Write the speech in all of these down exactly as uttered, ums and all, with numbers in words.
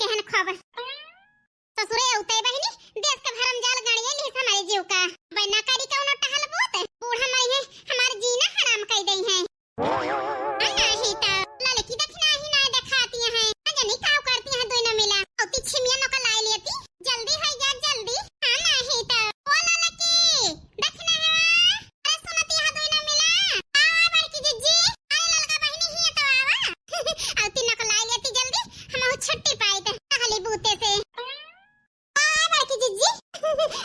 केहन खबर। ससुरे उतई बहिनी, देश का भरम जाल गाड़िए लिहिस हमरे जीव का। बे ना करी कौनो टहल बूत, बूढ़ा मरी है, हमार जीना हराम कई दई है। हाँ, नाही त ललकी दखिना ही ना देखाती है। ना जानी काउ करती है दोनों मिला। औती छिमिया नोका लाई लेती। जल्दी होई जा, जल्दी। हाँ, नाही त। ओ ललकी, दखिना है वा। अरे सुनती है दोनों मिला। आवा बड़की जिज्जी। अरे ललका बहिनी ही है तो आवा। औती नोका लाई लेती जल्दी। हम छुट्टी पाई त टहली बूते से। आ, बड़की जिज्जी।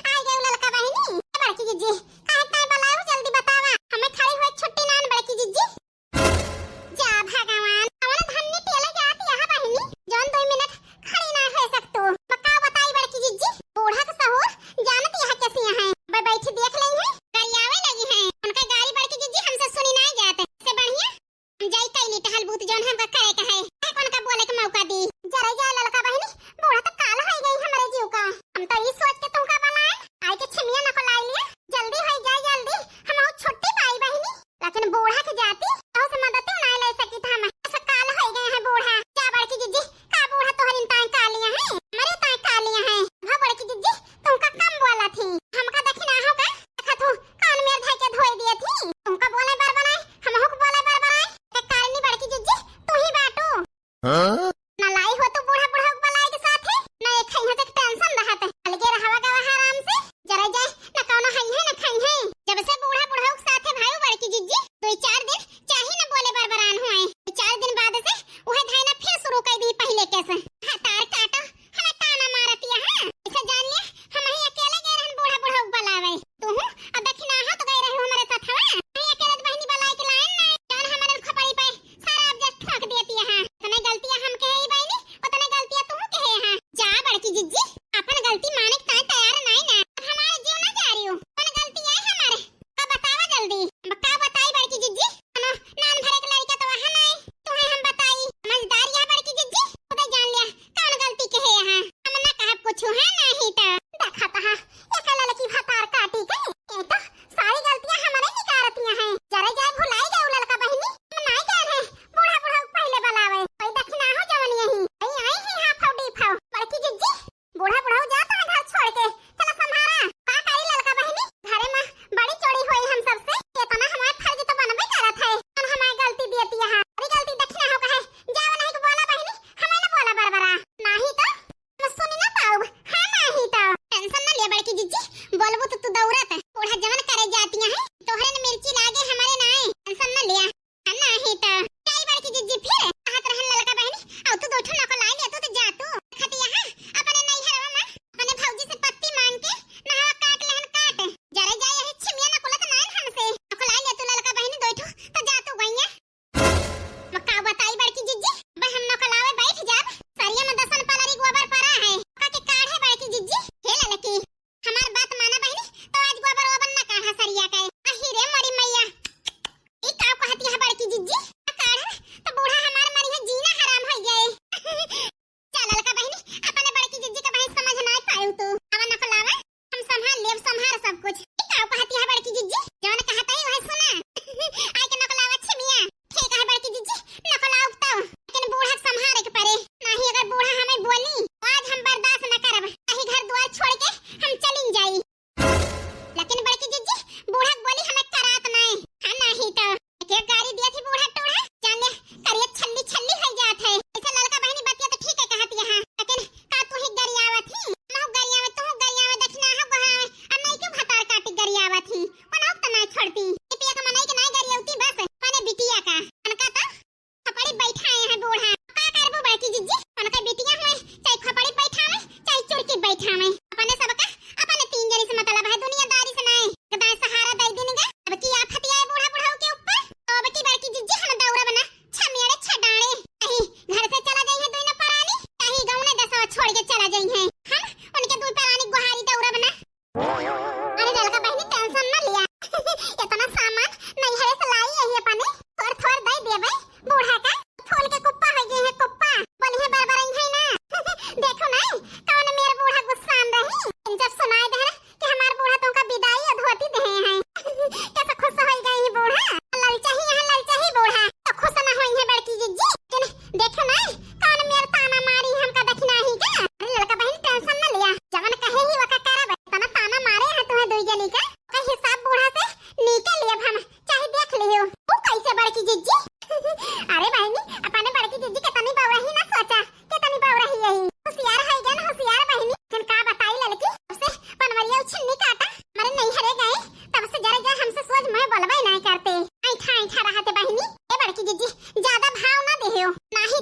आ गए ललका बहिनी। बड़की जिज्जी, काहे ताई बुलायो, जल्दी बतावा। हमें खड़ी हुए छुट्टी नान बड़की जिज्जी। जा भगवान, कवन धन्य टेले जात यहाँ बहिनी, जौन दो मिनट खड़ी ना हो सकतू। बका बताई बड़की जिज्जी, बूढ़ा के सहूर जानत यहाँ कैसी है। बै-, बैठी देख लेई है, गरियावे लगी है। उनका गारी बड़की जिज्जी हमसे सुनी ना जात। से बढ़िया हम जाई कैली टहल बूत जौन हमका करे के है। ए, कौन का बोले के मौका दी? जरे जा ललका बहिनी, बूढ़ा तो काल होई गई हमरे जीव का। हम तो ई सोच के तुमका बुलाए, आई के छिमिया न को लाई लिया। जल्दी होई जाए, जल्दी, हम और छुट्टी पाई बहिनी। लेकिन बूढ़ा के जाती, तो से मदद ना ले सकी था हम। ऐसा काल होई गए हैं बूढ़ा। जा बड़की जिज्जी, का बूढ़ा तोहरी ताई का लिया है? हमरे ताई का लिया है? हाँ बड़की जिज्जी, तुमका कम बोला थी, हमका देखी ना हो का? देखा तू, कान मेर धई के धोई दिए थी। तुमका बोले बर बनाए, हमहू को बोले बर बनाए। एक कारणी बड़की जिज्जी, तू ही बाटू। हाँ? ना लाई हो तू बूढ़ा बुढ़ऊ के बुलाए के साथ है, ना एक है यहाँ तक टेंशन रहत है। अलगे रहवा गवा आराम से, जरा जाए, ना कौनो है है, ना खाई है। जब से बूढ़ा बुढ़ऊ के साथ है भाई बड़की जिज्जी, दो चार दिन चाहे ना बोले बर बरान हुए। दो चार दिन बाद से वह धायना फिर शुरू कर दी पहले के से। हाँ, तार काटो, हमें ताना मारतिया, हाँ? इसे जान लिया, हम ही अकेले गए रहन बूढ़ा बुढ़ऊ बुलावे। तू हूँ, अब दखिना हो तो गए रहे हमारे साथ, हवा? हम ही अकेले तो बहिनी बुलाए के लायन ना, जौन हमारे खोपड़ी पे सारा अब जस ठोक देती है, हाँ? तने गलतिया हमके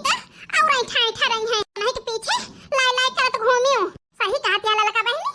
त और ऐठा ऐठा रही हैं, नहीं के पीछे लाय लाय करत घूमियो। सही कहत या ललका बहिनी।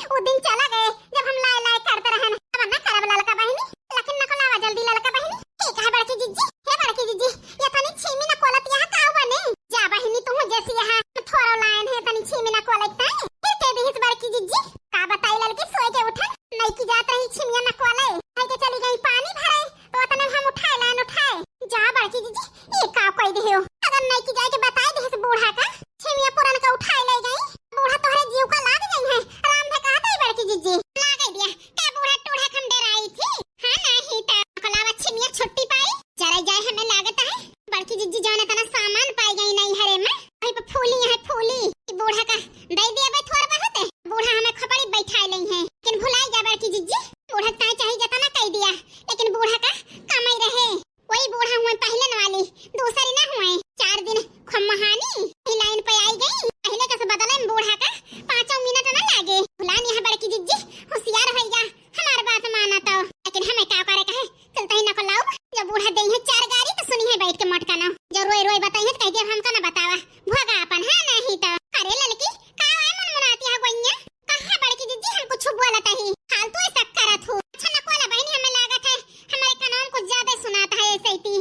उ दिन चला गए जब हम लाय लाय करत रहन। अब ना करब ललका बहिनी, लेकिन नकोलावा जल्दी ललका बहिनी। ठीक है बड़की जिज्जी। हे बड़की जिज्जी, ये तनी छीमी नकोलत यहाँ का बने? जा बहिनी तू जैसी यहाँ थोड़ा लायन है तनी छीमी नकोलत ताई। फिर कह दिहिस बड़की जिज्जी, का बताई ललकी सोए के उठन, नई की जात रही छिमिया नकोले, भाई के चली गई पानी भरे, तो अतने हम उठाए लायन उठाए। जा बड़की जिज्जी, ये का कह दिहियो? अगर नई की जाए के बताए दिहिस बूढ़ा का, छिमिया पुरन का उठाए ले गई, बूढ़ा तोहरे जीव का लाग गई है। राम भे कहत है बड़की जिज्जी। लागे दिया, का बूढ़ा टूढ़ा के हम डराई थी? हाँ नहीं तो। नकोलावा छिमिया छुट्टी पाई, जरा जाए हमें लागत है। बड़की जिज्जी जौन इतना सामान पाई गई नैहरे में, वही पे फूली है फूली। ई बूढ़ा का दे दिया बे थोड़ बहुत है, बूढ़ा हमें खपड़ी बैठाए लई है। लेकिन भुलाई जा बड़की जिज्जी, बूढ़ा का चाहे जतना कह दिया, लेकिन बूढ़ा का कमाई रहे। वही बूढ़ा हुए पहले न वाली, दूसरी ना हुए। चार दिन खम्महानी, ई लाइन पे आई गई। पहले के से बदले में बूढ़ा का पाँचों मिनट ना लागे। भुलानी है बड़की जिज्जी, होशियार होइगा, हमार बात माना तो। लेकिन हमें का करे कहे, चलते ही नकोलावा, जब बूढ़ा दे है चार गारी तो सुनी है बैठ के मोटका ना। जब रोए रोए बताई है तो कह दिया हमका ना बतावा, भोगा अपन है नहीं तो। अरे ललकी, का आए मन मुनाती है गोइया? कहा बड़की जिज्जी हम कुछ बोलत ही, फालतू ऐसा करत हो। अच्छा नकोला बहिनी, हमें लागत है हमारे कनवा में कुछ ज्यादा सुनात है ऐसे ही।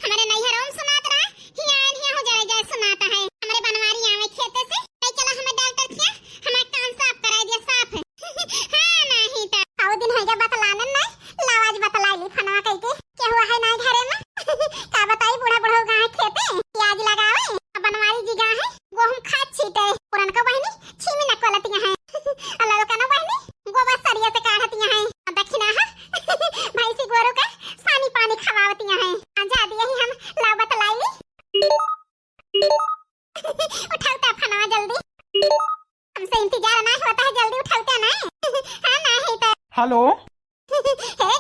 हमारे नैहरों में सुनात रहा, हियाँ आइन हियाँ हो जाए जाए सुनात है। हमारे बनवारी आवे खेते से, ले चला हमें डॉक्टर किया, हमारे कान साफ कराई दिया साफ। हाँ नहीं तो। आओ दिन है क्या बतलाने ना, लाओ आज बतलाई ली फनवा कह के। क्या हुआ है ना घरे में? का बताई बूढ़ा बूढ़ा गा है खेते, प्याज लगावे, बनवारी जी गा है, गोहूँ खाद छीटे, पुरनका बहिनी छीमी नकोलतिया है। और ललका ना बहिनी गोबर सरिया से काढ़तिया है। और दक्षिणा है भैंसी गोरू का सानी पानी खवावतिया है। आ जा दिए ही हम लाओ बतलाई ली। उठाओ तो फनवा जल्दी। हमसे इंतजार ना होता है, जल्दी उठाओ तो ना। हाँ ना है तो। हेलो। हे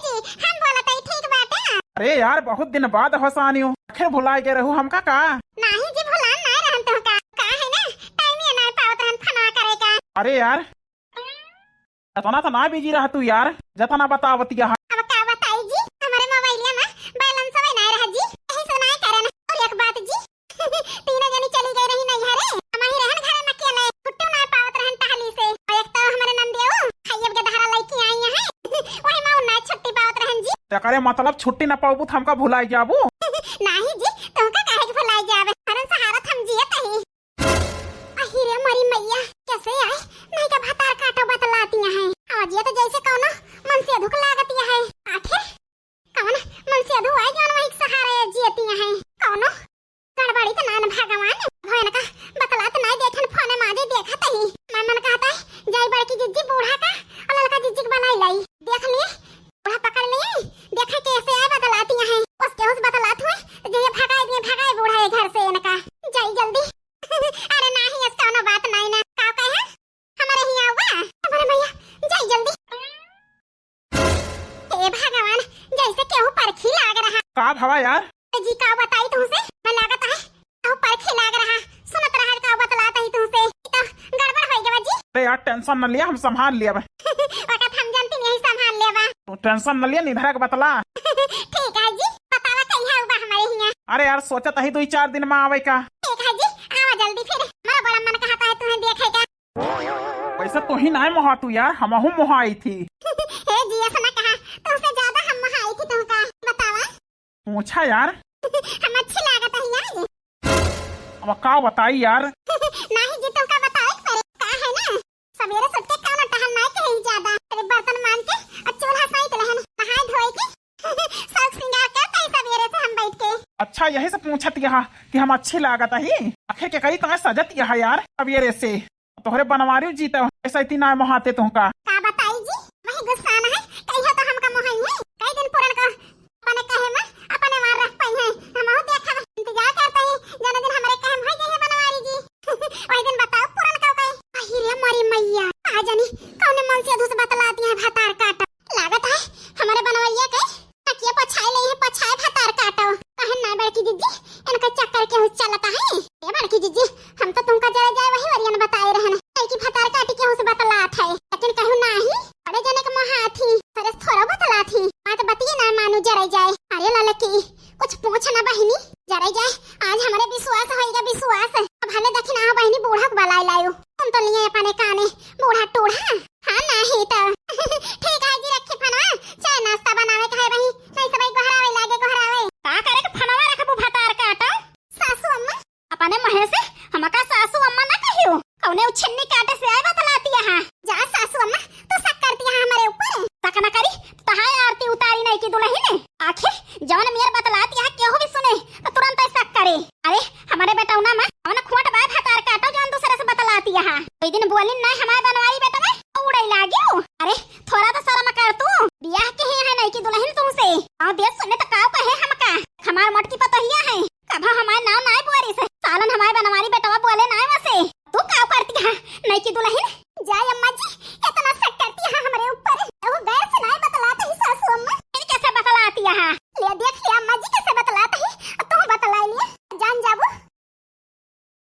जी, हम बोलत हई ठीक बाटे। अरे यार, बहुत दिन बाद हसानियो, आखिर भुलाए गए रहू हमका का? नाही जी, भुलान ना रहन तो का, का है ना, टाइम ये ना पावत रहन फनवा करे का। अरे यार, इतना तो ना बिजी रह तू यार, जतना बतावत यहाँ। अब का बताई जी, हमारे मोबाइलिया में बैलेंस भी ना रहा जी, यही से ना करन। और एक बात जी, तीनों जनी चली गई रही नैहरे, हम ही रहन घरे में अकेले, छुट्टी ना पावत रहन टहली से। और एक तो हमारे नंदियो खाइब के धारा लेके आई है, वही में ना छुट्टी पावत रहन जी। तेकरे मतलब छुट्टी ना पाबू तो हमका भुलाई जाबू? नाही जी, तुमका काहे के भुलाई जाबे, हरन सहारा हम जियत ही। अही रे मरी मैया, कैसे आए? नहीं का भतार काटो बतलातिया है। आज ये तो जैसे कौनो मन से दुख लागतिया है। आखिर कौन मन से दुख आए जौन वही के सहारे जियतिया है? कौनो गड़बड़ी तो ना न भगवान। भयन का बतलात नहीं देखन फोन माजे देखत ही। मैं मन कहता है जाई बड़की जिज्जी बूढ़ा का और ललका जिज्जी के बनाई लाई। देख लिए बूढ़ा पकड़ लिए। देखे कैसे आए बतलातिया है। उसके उस बतलात हुए तो जइए भगाए दिए, भगाए बूढ़ा ये घर से इनका। जाई जल्दी। अरे नाही, ऐसा कौनो बात नाही ना। का कहे? हमारे हियाँ आवा। हमारे भैया, जाई जल्दी। हे भगवान, जैसे केहू परखी लाग रहा। का भवा यार? जी, का बताई तुमसे? मैं लागत है, केहू परखी लाग रहा। सुनत रहा का बतलात ही तुमसे। ई तो गड़बड़ हो गया जी। अरे यार, टेंशन न लिया, हम संभाल लेब। वक्त हम जानती नहीं, संभाल लेबा। तू टेंशन न लिया, निधरा के बतला। ठीक है जी, बतावा कहिया आवा हमारे हियाँ। अरे यार, सोचत ही दो चार दिन में आवे का। ठीक है जी, आवा जल्दी फिर। हमारा बड़ा मन कहता है तुम्हें देखे का। वैसे तू ही ना मोहा तू यार, हमहू मोहाई थी। हे जी, ऐसा ना कहा, तुमसे ज्यादा हम मोहाई थी तुमका। बतावा। पूछा यार। हम अच्छी लागत है यार। अब का बताई यार। नाही जी, तुमका बताए के पड़े। का है ना, सवेरे सुत के कौनो टहल नाई के ही ज्यादा। तेरे बर्तन मांज के और चूल्हा साइत लेहन, नहाए धोए के। शौक श्रृंगार करते ही सवेरे से हम बैठ के। अच्छा, यही से पूछत यहाँ कि हम अच्छी लागत ही। आखिर के करी तुम्हें सजत यहाँ यार सवेरे से। तोहरे बनवारी जी तो ऐसा इतनी ना मोहाते तुमका। का बताई जी, वही गुस्सा ना है, कहियो तो हमका मोहाई है। कई दिन पुरन का अपने कहे में अपने मार रख पाई है। हम और देखा इंतजार करते ही, जने दिन हमारे कहे में हो गई है बनवारी जी। वही दिन बताओ पुरन का कहे। अही रे मरी मैया, आ जानी कौन मन से अधूस बतलाती है भतार काटा। लागत है हमारे बनवैया के तकिया पछाए ले है, पछाए भतार काटो। कहन ना बड़की जिज्जी, इनका चक्कर केहू चलता है। ए बड़की जिज्जी, हम तो तुमका जरा जाए वही वरियन बताए रहन। कई की भतार काटी केहू से बतलात है, लेकिन कहू नाही, बड़े जने के मोहात ही, सरे थोड़ा बतलात ही। बात बतिए ना मानू जरे जाए। अरे ललकी, कुछ पूछ ना बहिनी, जरे जाए। आज हमारे विश्व बस होइगा विश्वास। अब हले देखी ना बहिनी बूढ़ा के बलाई लायो। हम तो लिए अपने काने बूढ़ा टूढ़ा। हाँ नहीं तो। ठीक है जी, रखी फनवा। चाय नाश्ता बनावे के है वही। नहीं सब गोहरावे लागे गोहरावे। का करे के फनवा रखबू भतार काटो? सासू अम्मा। अपने मुँहे से हमका सासू अम्मा ना कहियो। कौने उछन्नी काटे से आए बतलाती यहाँ। जा सासू अम्मा, तू शक करती है हमारे ऊपर। शक ना करी, तहाय आरती उतारी नहीं की दुल्हन है। आखिर जवन मेर बतलाती यहाँ केहू भी सुने तो तुरंत शक करे। अरे हमारे बेटौना में कौन खोट बाय भतार काटो जवन दूसरे से बतलाती यहाँ। कोई दिन बोलिन नहीं हमारे बनवारी बे